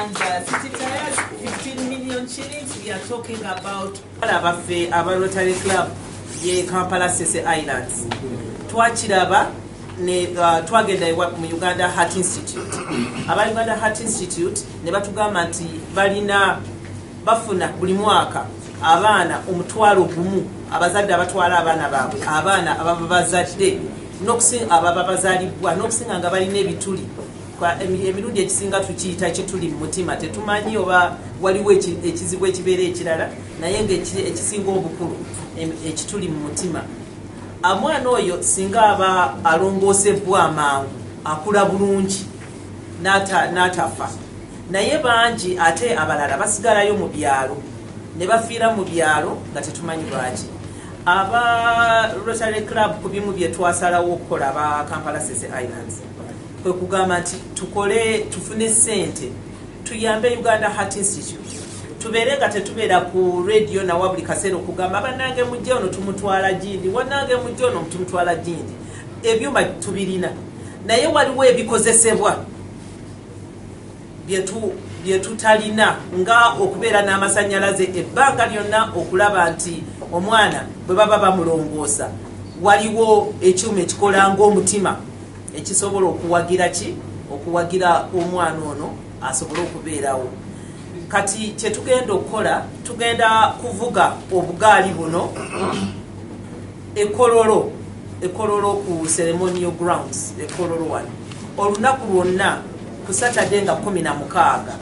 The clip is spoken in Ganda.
And City Tires, 15 million shillings. We are talking about Abaffe aba Rotary Club ye Kampala Sese Islands, twakiraba ne twagenda mu Uganda Heart Institute. Aba Uganda Heart Institute ne batugamba nti balina, bafuna buli mwaka abaana 10,000, abazadde abatwala abaana baabwe, abaana ababa bazadde ababa bazaalibwa n'okusinga nga balina ebituli. Emirundi ekisinga tukiyita kituli mu mutima, tetumanyi oba waliwo ekizibu ekibeera ekirala, naye nga ekisinga obukulu ekituli mu mutima. Omwana oyo singa aba alongoosebwa amangu, akula bulungi n'atafa. Naye bangi ate abalala basigalayo mu byalo ne bafiira mu byalo nga tetumanyi lwaki. Aba Rotary Club, ku bimu bye twasalawo okukola aba Kampala Sese Islands, kwe kugamba nti tukole, tufune sente tuyambe Uganda Heart Institute, tubeere nga tetubeera ku radio nawa buli kaseera okugamba, "Bannange, mujje, ono tumutwala gindi, wannange, mujje, ono tumutwala gindi." Ebyuma tubirina, naye waliwo ebikozesebwa bye tutalina, nga okubeera n'amasanyalaze ebbanga lyonna, okulaba nti omwana bwe baba bamulongoosa waliwo ekyuma ekikola ng'omutima ekisobola okuwagira ki, okuwagira omwana ono asobole okubeerawo. Kati kyetugenda okukola, tugenda kuvuga obugaali buno ekololo ekololo ku ceremonial grounds ekololo wano olunaku lwonna ku Saturday nga 16.